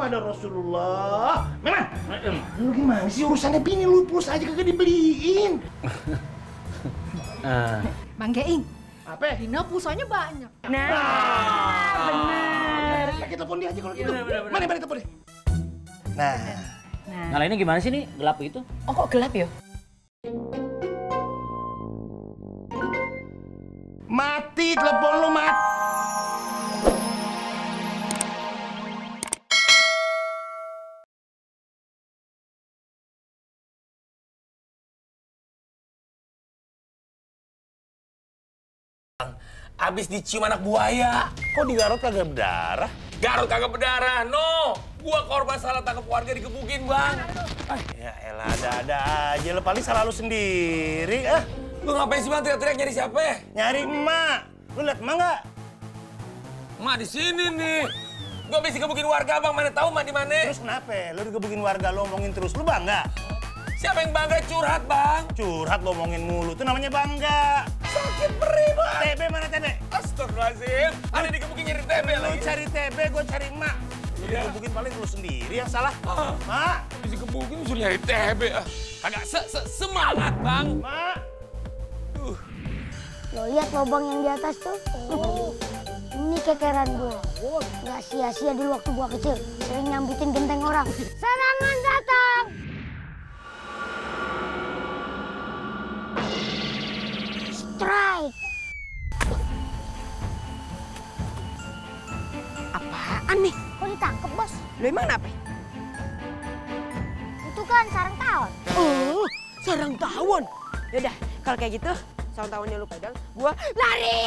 kepada Rasulullah. Memang, lu gimana sih urusannya bini lu pulsa aja kagak dibeliin? Bang Geing. Apa? Dina pulsanya banyak. Nah, bener. Kita telepon dia aja kalau gitu. Mana telepon dia? Nah. Nyalainnya gimana sih nih? Gelap itu? Oh kok gelap ya? Mati telepon lu, Mat. Abis dicium anak buaya. Kok di Garut kagak berdarah? Garut kagak berdarah, no. Gua korban salah tangkap warga dikebukin, Bang. Ya elah, ada-ada aja. Lu paling salah lu sendiri, ah. Lu ngapain sih, Bang, teriak-teriak nyari siapa ya? Nyari emak. Lu liat emak nggak? Emak di sini nih. Gua habis dikebukin warga, Bang. Mana tahu emak di mana? Terus kenapa? Lu dikebukin warga, lu omongin terus. Lu bangga? Siapa yang bangga curhat, Bang? Curhat lu omongin mulu. Itu namanya bangga. Sakit perih, Bang. TB mana TB? Astagfirullahaladzim. Ada dikebukin nyari TB Lu lagi. cari TB, gua cari emak. Lu dikebukin paling lu sendiri yang salah. Mak. Habis dikebukin suruh nyari TB. Kagak semangat, Bang. Mak. Lo lihat lubang yang di atas tuh? Ini kekeran gue. Gak sia-sia dulu waktu gue kecil. Sering nyambutin genteng orang. Serangan datang! Strike! Apaan nih? Kok ditangkep, Bos? Lo emang kenapa? Itu kan sarang tawon. Oh, sarang tawon. Yaudah, kalau kayak gitu, sarang tawonnya lu pegang, gua lari!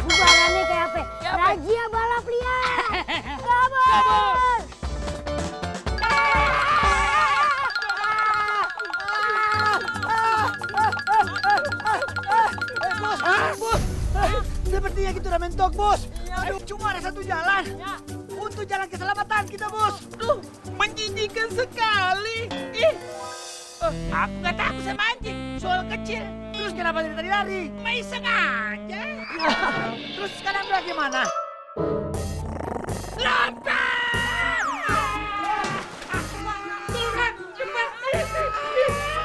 Bubarannya kayak apa? Razia balap liar! Kabur! Bos, sepertinya gitu ramen tok, Bos. Aduh, cuma ada satu jalan. Untuk jalan keselamatan kita, Bos. Duh, menjijikkan sekali. Ih, aku nggak takut sama anjing, soal kecil. Terus kenapa dari tadi lari? Main sengaja. Terus sekarang bagaimana? Lompat! Tuhan, cepat!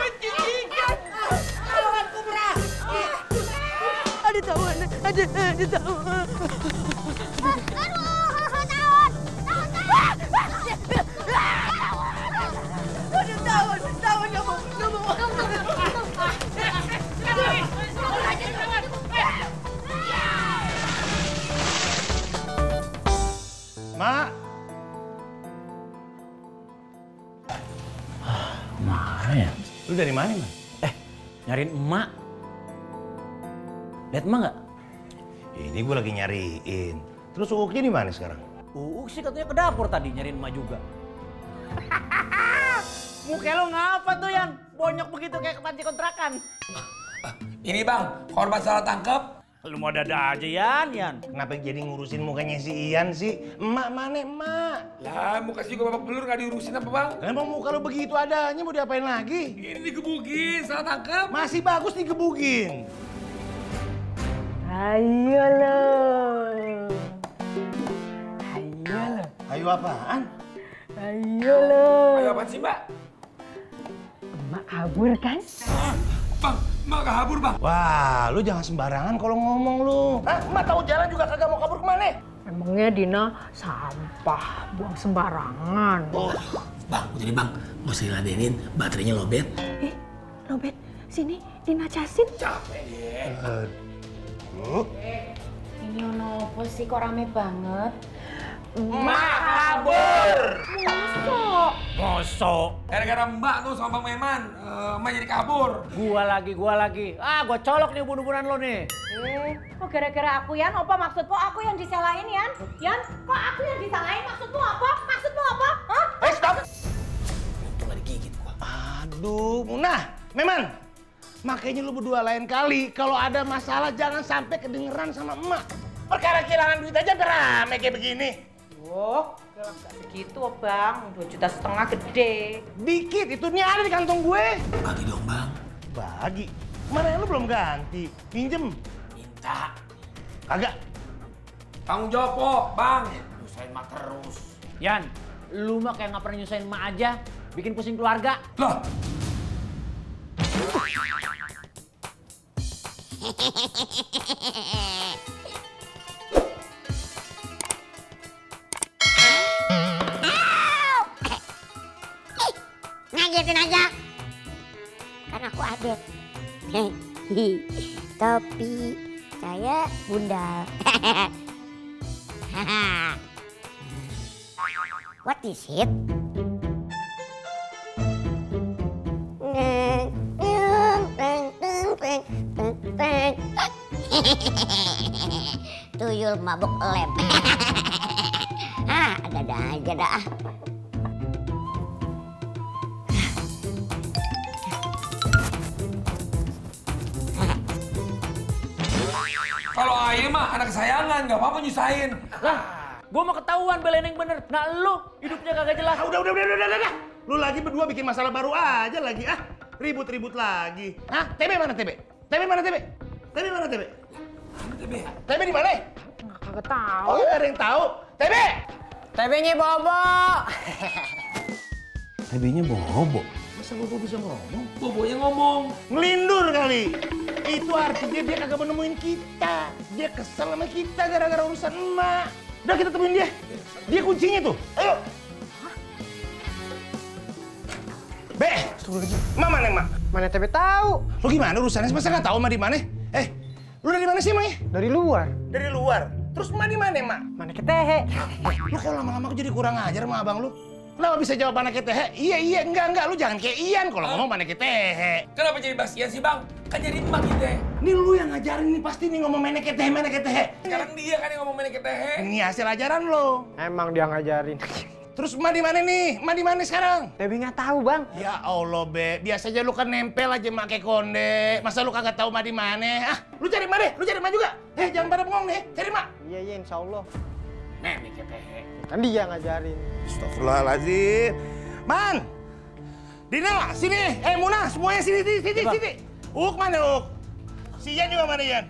Menjijikkan! Lawan Kubra! Ada tawon, ada tawon. Mak. Mana ya? Lu dari mana, Man? Nyariin emak. Lihat emak nggak? Ini gue lagi nyariin. Terus Uuknya di mana sekarang? Uuk sih katanya ke dapur tadi nyariin emak juga. Muka lo ngapa tuh, Yan? Bonyok begitu kayak kepanci kontrakan. Ini, Bang, korban salah tangkap. Lu mau dada aja, Yan. Kenapa jadi ngurusin mukanya si Ian sih? Emak mana emak? Lah, muka sih gua babak belur nggak diurusin apa, Bang? Emang muka lu begitu adanya mau diapain lagi? Ini dikebukin, salah tangkap. Masih bagus digebugin. Ayo lo. Ayo lo. Ayo apaan? Ayo lo. Ayo apaan sih, Mbak? Emak kabur kan? Bang, Mbak kabur, Bang. Wah, lu jangan sembarangan kalau ngomong lu. Hah, emak tahu jalan juga kagak mau kabur kemana? Emangnya Dina sampah, buang sembarangan. Oh, Bang, jadi Bang, mau saya ladenin baterainya lobet. Robert, sini Dina casin. Capek deh. Ini ono apa sih kok rame banget? Emak kabur. Mosok. Gara-gara Mbak tuh sama Bang Meman, Emak jadi kabur. Gua lagi. Gua colok nih bunuh-bunuhan lo nih. Kok gara-gara aku, Yan? Apa maksudmu aku yang disalahin, Yan? Yan, kok aku yang disalahin? Maksudmu apa? Maksudmu apa? Hah? Stop! Untung gak digigit gua. Aduh, Munah, Meman. Makanya lu berdua lain kali kalau ada masalah jangan sampai kedengeran sama emak. Perkara kehilangan duit aja rame kayak begini. Oh, gak segitu, Bang. 2,5 juta gede. Dikit, itu nih ada di kantong gue. Bagi dong, Bang. Bagi. Mana lu belum ganti? Pinjem? Minta. Kagak. Tanggung jawab kok, Bang. Nyusahin mak terus. Yan, lu mah kayak nggak pernah nyusahin emak aja, bikin pusing keluarga. Loh, Ngagetin aja. Kan aku adet. Tapi saya bundal. What is it? Tuyul mabuk lem. Ada aja dah. kalau Aye mah anak kesayangan, nggak apa-apa nyusahin. Lah, gua mau ketahuan belain yang bener. Nah lu hidupnya kagak jelas. Udah. Lu lagi berdua bikin masalah baru aja lagi, ah. Ribut-ribut lagi. Hah? TB mana TB? TB mana TB? TB mana TB? TB di mana? Kagak tahu. Oh, ada yang tahu. TB! TB-nya Bobo. TB-nya Bobo? Masa Bobo bisa ngomong? Bobonya ngomong. Ngelindur kali. Itu artinya dia kagak mau nemuin kita. Dia kesel sama kita gara-gara urusan emak. Udah kita temuin dia. Dia kuncinya tuh. Ayo. Be, emak mana emak? Mana TB tahu? Lu gimana urusannya? Masa nggak tahu emak di mana? Lu dari mana sih emangnya? Dari luar. Dari luar. Terus emak di mana emak? Mana ketehe? Lu kok lama-lama jadi kurang ajar sama abang lu? Kenapa bisa jawab mana ketehe? Iya, enggak. Lu jangan kayak Ian kalau ngomong mana ketehe. Kenapa jadi Basian sih, Bang? Kan jadi emak kita. Ini lu yang ngajarin nih pasti nih ngomong mana ketehe. Sekarang dia kan yang ngomong menek tehe. Ini hasil ajaran lo. Emang dia ngajarin. Terus emak di mana nih? Emak di mana sekarang? TB nggak tahu bang. Ya Allah, Be. Biasa aja lu kan nempel aja emak kayak konde. Masa lu kagak tahu emak di mana? Ah, lu cari emak deh. Lu cari emak juga. Jangan pada bengong nih. Cari emak. Iya insya Allah. Menek tehe. Kan dia ngajarin. Astagfirullahaladzim. Man! Dina, sini. Muna, semuanya sini. Uk mana Uk? Si Ian juga mana Ian?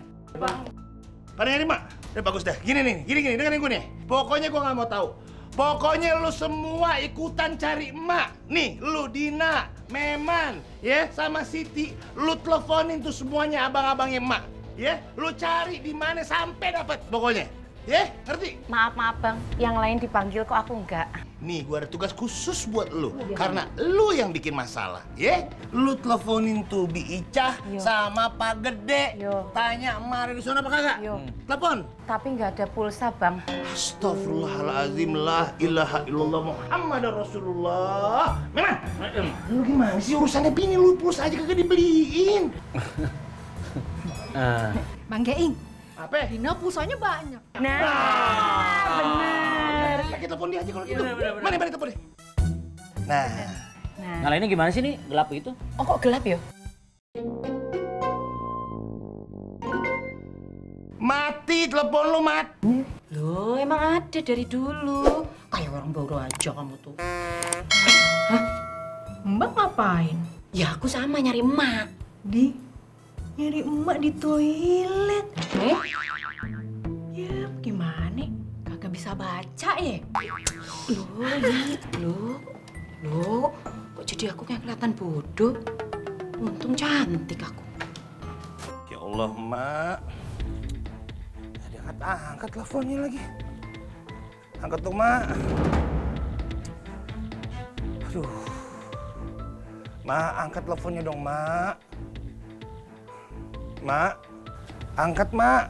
Pada nyari emak? Bagus dah. Gini, dengerin gue nih. Pokoknya gue nggak mau tahu. Pokoknya lu semua ikutan cari emak. Nih, lu Dina, Meman, ya, sama Siti. Lu teleponin tuh semuanya abang-abangnya emak. Ya, lu cari di mana sampai dapat pokoknya. Ya, ngerti? Maaf Bang, yang lain dipanggil kok aku enggak. Nih, gua ada tugas khusus buat lu. Karena lu yang bikin masalah, ya? Lu teleponin tuh Bi Icah sama Pak Gede. Yo. Tanya emak ada di sana apa kagak? Yo. Telepon. Tapi nggak ada pulsa Bang. Astagfirullahaladzim, la ilaha illallah Muhammadar Rasulullah. Memang, lu gimana sih urusannya bini lu pulsa aja kagak dibeliin? Bang Geing, Apa? Dina pulsanya banyak. Nah, bener. Kita telepon dia aja kalau gitu. Mana telepon dia? Nah. Ngalahinnya gimana sih nih gelap itu? Oh kok gelap ya? Mati telepon lu, Mat. Loh, emang ada dari dulu. Kayak orang baru aja kamu tuh. Hah? Mbak ngapain? Ya aku sama nyari emak. Nyari emak di toilet. Ya gimana? Kagak bisa baca ya? Loh, kok jadi aku kayak kelihatan bodoh? Untung cantik aku. Ya Allah, Mak. Angkat teleponnya lagi. Angkat tuh, Mak. Aduh. Mak, angkat teleponnya dong, Mak. Mak, angkat, Mak.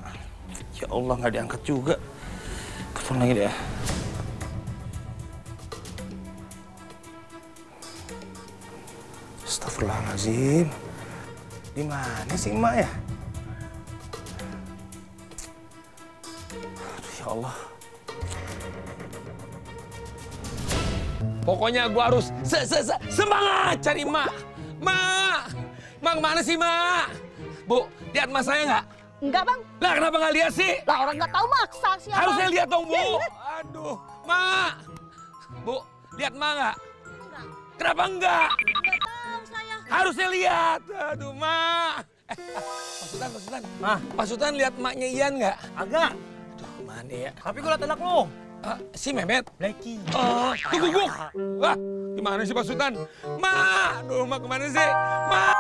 Ya Allah, nggak diangkat juga. Telepon lagi deh. Astagfirullahaladzim. Di mana sih, Mak ya? Ya Allah. Pokoknya gua harus semangat cari emak. Mak mana sih, Mak? Bu, lihat emak saya nggak? Enggak bang. Lah kenapa nggak lihat sih? Lah orang nggak tahu maksa siapa. Harusnya lihat dong, Bu. Aduh, Mak. Bu, lihat emak nggak? Kenapa enggak? Nggak tahu saya. Harusnya lihat. Aduh, Mak. Pak Sultan, Pak Sultan. Hah? Pak Sultan lihat emaknya Ian nggak? Agak. Aduh, mana ya? Tapi gue liat anak lu. Si Mehmet. Blacky. Oh, tunggu, Guk. Wah, gimana sih Pak Sultan? Ma, aduh, Ma kemana sih? Ma!